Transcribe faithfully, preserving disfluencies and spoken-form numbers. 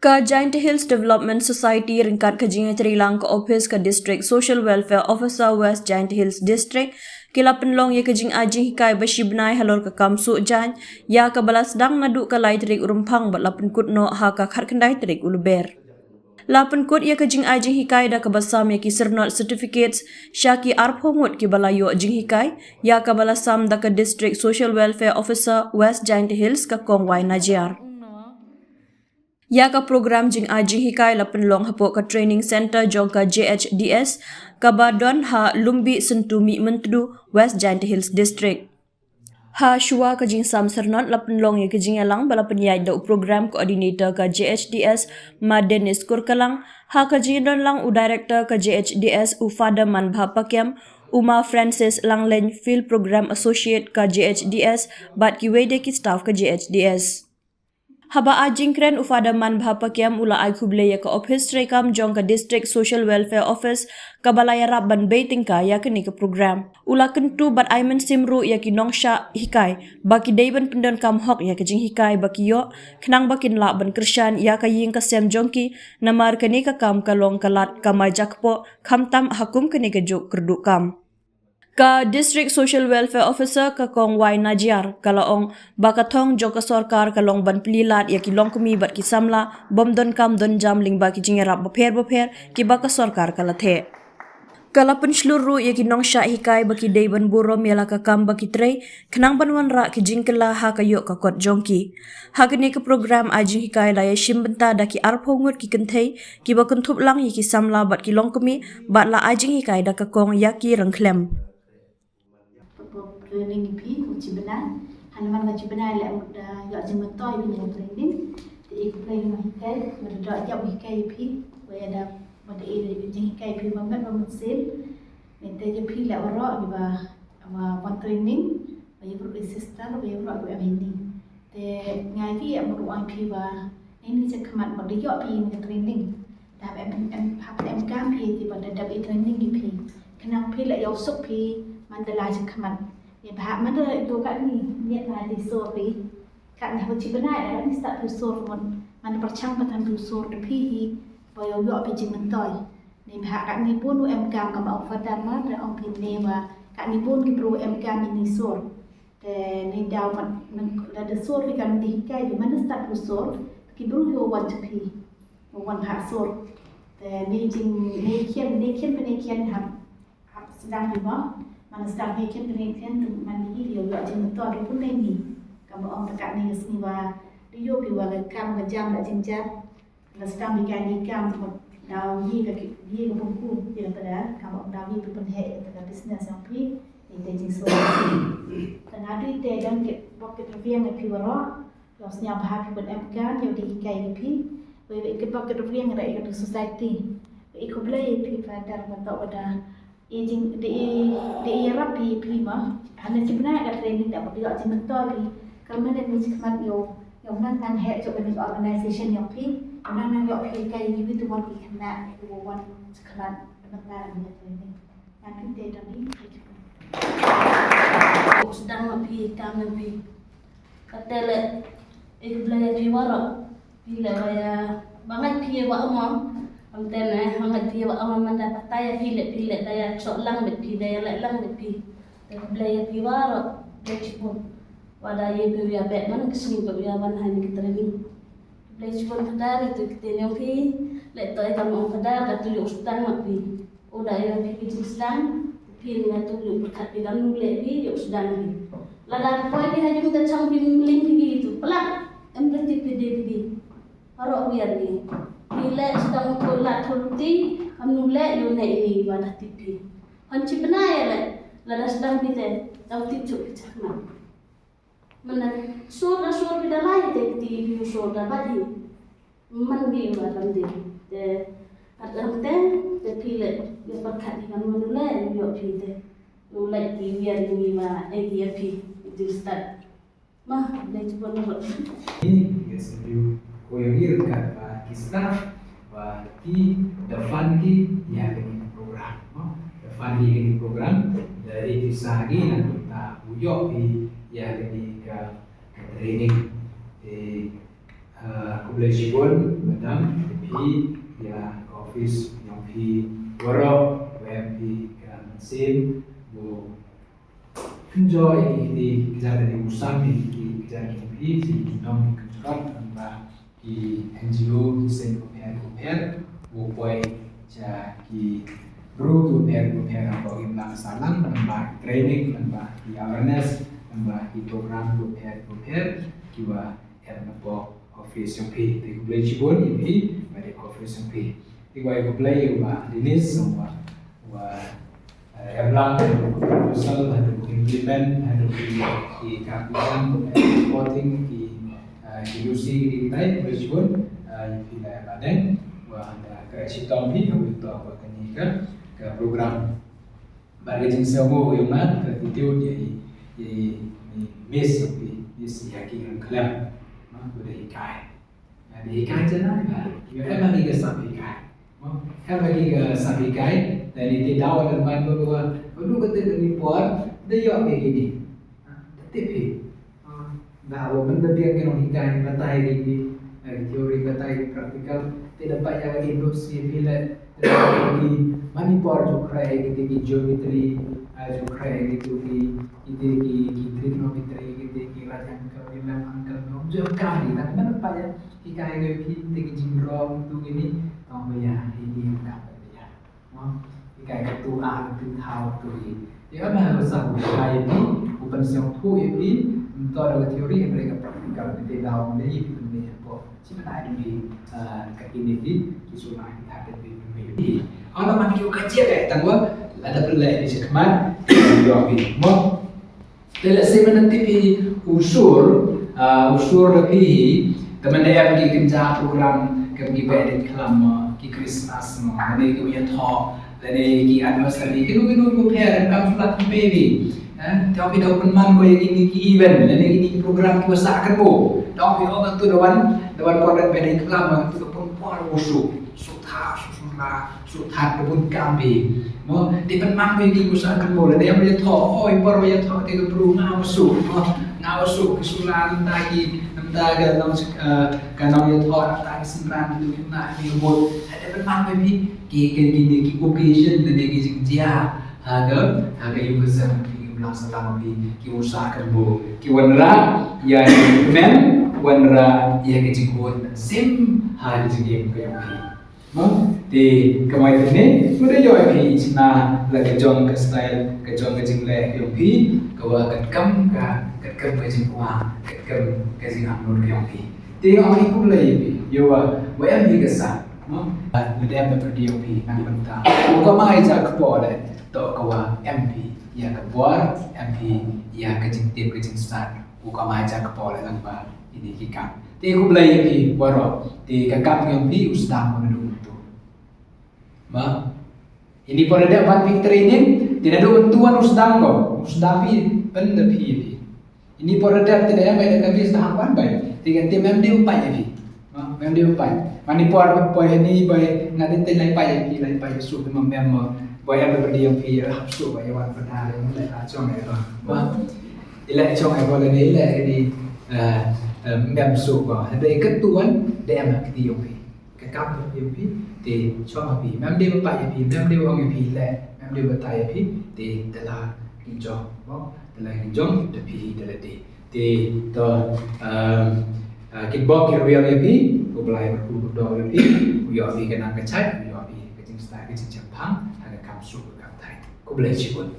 Ka Jaintia Hills Development Society ryngkat ka jingïatreilang ka ophis ka District Social Welfare Officer West Jaintia Hills District ki la pynlong ïa ka jingai jinghikai ba shi bnai halor ka kam suh jaiñ ïa kaba la sdang naduh ka lai tarik u Rymphang bad la pynkut noh ha ka khatkhyndai tarik u Lber. La pynkut ïa ka jingai jinghikai da kaba sam ïa ki syrnod certificates sha ki arphew ngut kiba la ïoh jinghikai ïa kaba la sam da ka District Social Welfare Officer West Jaintia Hills ka Kong Wai Najiar. Ïa ka program jingai jinghikai la pynlong hapoh ka training center jong ka J H D S kaba don ha Lumbi Syntu Mihmyntdu, West Jaintia Hills District. Ha shuwa ka jingsam syrnod la pynlong ïa ka jingïalang ba la pynïaid da u program coordinator ka J H D S Ma Dennis Kurkalang, ha ka jingdon lang u director ka J H D S u Father Manbha Pakem, u Ma Francis Langlein, Field Program Associate ka J H D S, bad kiwei de ki staff ka J H D S. Haba ai jingkren u Father Manbha Pakem u la ai khublei ïa ka ophis treikam jong ka District Social Welfare Office kaba la ïarap ban bei tyngka ïa kane ka program. U la kyntu bad ai mynsiem ruh ïa ki nongshah hikai ba ki dei ban pyndonkam hok ïa ka jinghikai ba ki ïoh khnang ba kin lah ban kyrshan ïa ka ïing ka sem jong ki, namar kane ka kam ka long ka lad kamai jakpoh khamtam ha kum kane ka juk kyrduh kam. Ka District Social Welfare Officer ka Kong Wai Najiar ka la ong ba ka thong jong ka sorkar ka long ban plie lad ïa ki longkmie bad ki samla bym don kam don jam lyngba ki jingïarap bapher bapher kiba ka sorkar ka la theh. Ka la pynshlur ruh ïa ki nongshah hikai ba ki dei ban burom ïa la ka kam ba ki trei khnang ban wanrah ki jingkylla ha ka ïoh ka kot jong ki. Ha kane ka program ai jinghikai la ïashim bynta da ki arphew ngut ki kynthei kiba kynthup lang ïa ki samla bad ki longkmie bad la ai jinghikai da ka kong ïa ki ryngkhlem. Training ïa phi, u chi bnai. Hynrei man ka chi bnai leh mut da ïoh jingmyntoi ïa phi training. Te i khublei ïa hikai, mut da ïoh hikai ïa phi. Wa ïa da mut da i jinghikai ïa phi ba met ba mynsiem. Te ïa phi leh waroh ïa ba wan training. Ba ïa bruk i sister, ba ïa bruk i em hini. Te ngai phi ïa mut wan phi ba Ini chakhmat mut da ïoh phi ïa ka training. Da hap em em hap em kam phi ïa phi ba da dap i training ïa phi. Khnang phi la ïoh suk phi man da la chakhmat. Ïa ba hap man da ïoh kani miet la di sur phi. Kani haba chi bnai da ni start phi sur mut man da pyrchang ba than phi sur da phi hi ba ïoh ïoh phi jingmyntoi. Ni ba hap kani bun u em kam kaba ong Father ma da ong phi ni ba kani bun ki bru em kam ini sur. Te ni daw mat lada sur phi kan dih kai di man da start phi sur ki bru hi wan cha phi wan ha sur. Te ni jing ni khian ni khian phi ni khian hap hap sdang phi ba man da start ni khian phi ni khian tu man ni ïoh ïoh jingmyntoi phi pun ni ni. Kam ong ta ka ni sngi ba di ïoh phi wa ka kam ka jam da jingjar. La sdang phi kai ni kam mut daw ïa ka ïa ka pynku ïa ka da kam daw ïa ka pynheh ïa ka business jong phi ïa ka jingsuk. Te naduh te dang ki bok ki rwiang ïa phi waroh. Long sñiaw bha phi ban em kam ïa u dei hikai ïa phi. Wei wei ki bok ki rwiang ïa ka society. Wei khublei ïa phi Father ba toh ba da I jing di i di i rap i phi ma. Hana chi bnai ka training da di ïoh jingmyntoi phi. Ka mane ni chi khmat ïoh ïoh nang nang heh jong ka organization ïoh phi. Nang nang ïoh phi ka ïoh wi tu wan ki khmat ïoh wan chi khmat mynta ni training. Nang phi te da ni. Ïoh sdang ma phi kam na phi. Kate le i khublei ïa phi waroh. Phi leh ba ïa ba ngait phi ïa ba ong ong. Am te ne ba ngait phi ïa ba ong ong man da batai ïa phi leh phi leh da ïa chok lang bad phi da ïa leh lang bad phi. Te khublei ïa phi waroh. Khublei chibun. Wa da ïa phi ïa bad man ka sngi ba ïa ban hai ni ka training. Khublei chibun Phadar ïa tu ki te ne ong phi. Leh to ïa ka ong Phadar ka tu ïa u sdang ma phi. U da ïa phi ki jingsdang, phi nga tu ïa u pyrkhat phi kam nu leh phi ïa u sdang phi. Lada poi phi ha jung ta chang phi mling phi ki tu plak em pyrti phi de phi de. Paro wiar ni. Phi leh sdang u la thul ti kam nu leh ïa u ne ini wa da tip phi. Han chi bnai ïa leh lada sdang phi te dau tip chuk phi chak na. Mana sur da sur phi da lai te ti phi sur da bad hi. Man gi wa tam de. Te at am te te phi le ya pat khat hi kan manu le yo phi te. Lu lai ti wiar ni wa e gi ya phi. Ju start. Ma le ju pon ro. Ni yes you ko yo ir kat ba ki staff ba ki da fan ki ya ni program. Da fan ki ni program da ri ki sa gi na ta u yo ki ya ni ka training. Te, ah, khublei shibun. Dang phi ïa ka office jong phi baroh, wei phi ka mynsiem, u enjoy ïa ki kti ki jait, u sam ïa ki kti ki jait ki phi, ki jong ki kynjrot, namba ki N G O, ki seng bapher bapher, u poi sha ki bru bapher bapher, namba ki imlang sahlang, namba ki training, namba ki awareness, namba ki program bapher bapher, kiba em na pdeng office jong phi. Te khublei shibun ïa phi ba dei office jong phi. Te khublei ïa u Bah Dennis, u Bah, u Bah, eh, em lang proposal, haduh implement, haduh ki, ki kam, ki kam, reporting, ki, eh, ki lusi, ki dei kitai, khublei shibun, eh, ïa phi la em badeng, u Bah, eh, ka chitom phi, u to ba kane ka, ka program. Bad ka jingsngew jong nga, gratitude ïa i, ïa i, i Miss, i Miss ïa ki Rangkhlem. Ma, u da hikai. Nga da hikai jana ba. Ïa em ha ki ka sap hikai. Ma, em ha ki ka sap hikai. Lane te daw lane ban ba ba. Ba du ka te ni por, da ïoh ïa kine. Da tip hi. Ah, da wa ban da biang ki nonghikai batai ri ki, eh, theory batai ri practical. Te da pat ïa ka ki notes ïa phi leh, te da ki mane por ju khreh ïa kite ki geometry, eh, ju khreh ïa kite ki, kite ki, ki trigonometry, kite ki right angle, ki left angle, no, ju kam ri, da ban da pat ïa hikai ïa phi te ki jingrong tu kine, tang ba ïa, ïa ki kam ba ïa. Mo, hikai katu ah, katu thaw, katu hi. Ïa, ma ha ka sap u hikai ïa phi, u pynsngewthuh ïa phi, ym to da ka theory, hynrei ka practical, phi te daw, ym dei phi pynmih hapoh. Shi mynta ïa phi, ah, ka kine phi, ki sula ki hat ïa phi pynmih. Ïa, ala man ki u ka jia ka, tang wa, lada pynleh phi shi khmat, ïa phi. Mo, Te lehse mynta tip hi u sur, ah, u sur la phi hi, te mynta em ki kynja program kum ki Behdeiñkhlam mo, ki Christmas mo, lane ki u ïathoh, lane ki anniversary, kino kino ki u pher, kam shu la kumne hi. Eh, te phi da pynman ko ïa kine ki event, lane kine ki program kiba sah kynmaw. Te phi ong tu da wan, da wan por da Behdeiñkhlam mo, tu da pynpor u sur, sur tha, sur sur la, Shu thad ka bun kam phi. Mo, te pynman phi ki, u sah kynmaw lada ïa thoh. Oh, i por ïa thoh te ka bru nga u shu. Mo, nga u shu ki sula, nangta ki, nangta ka nong, eh, ka nong ïathoh, nangta ki synran, tu ki na ki bun. Te pynman phi ki, ki, ki, ki, ki occasion, te ki jingjia. Ha ka, ha ka ïing ka sem, ki imlang sahlang phi, ki u sah kynmaw, ki wanrah ïa ki kmen, wanrah ïa ki jingkut, sim ha ki jingim ka ïong phi. Mo, te kamai te ne, u da ïoh ïa phi i chna la ka jong ka style, ka jong ka jingleh ka ïong phi, ka wa katkam ka, katkam ka jingkwah, katkam ka jingangnud ka ïong phi. Te ïoh phi khublei ïa phi, ïoh wa, wa em phi ka sah, mo, u da em da pyrdi ïong phi, nang bynta. U kamai ja kpoh leh, to ka wa em phi ïa ka bor, em phi ïa ka jingtip ka jingsat. U kamai ja kpoh leh lang ba ine ki kam. Te khublei ïa phi baroh. Te ka kam ka ïong phi u sdang ko naduh mynta. Ba ine por da dep ban phi training, te naduh mynta wan u sdang ko. U sdang phi, pynda phi ïa phi. Ine por da dep te da em bai da ka phi sdang ban bai. Te ka te mem dei u pait ïa phi. Ba mem dei u pait. Mane por poi ine bai nga te te lai pait ïa phi, lai pait ïa su mem mem. Bai em bai pyrdi ïong phi ïa hap su bai ïa wan pynda ïa wan lai ha jong ïa ba. Ba I leh jong ai ba lane i leh i, eh, eh, mem suk ba. Hynrei katu wan da em ha kti jong phi. Ka kam jong phi te jong phi. Mem dei ba pait ïa phi, mem dei ba ong ïa phi leh, mem dei ba tai ïa phi, te da la ki jong ba, da la ki jong da phi da la dei. Te to, eh, eh, kitbok ki rwiang ïa phi, u Blai kyrkhu kyrdoh ïa phi, u ïoh phi ka nang ka jait, u ïoh phi ka jingstad ka jingshemphang ha ka kam suk ka kam tai. Khublei shibun.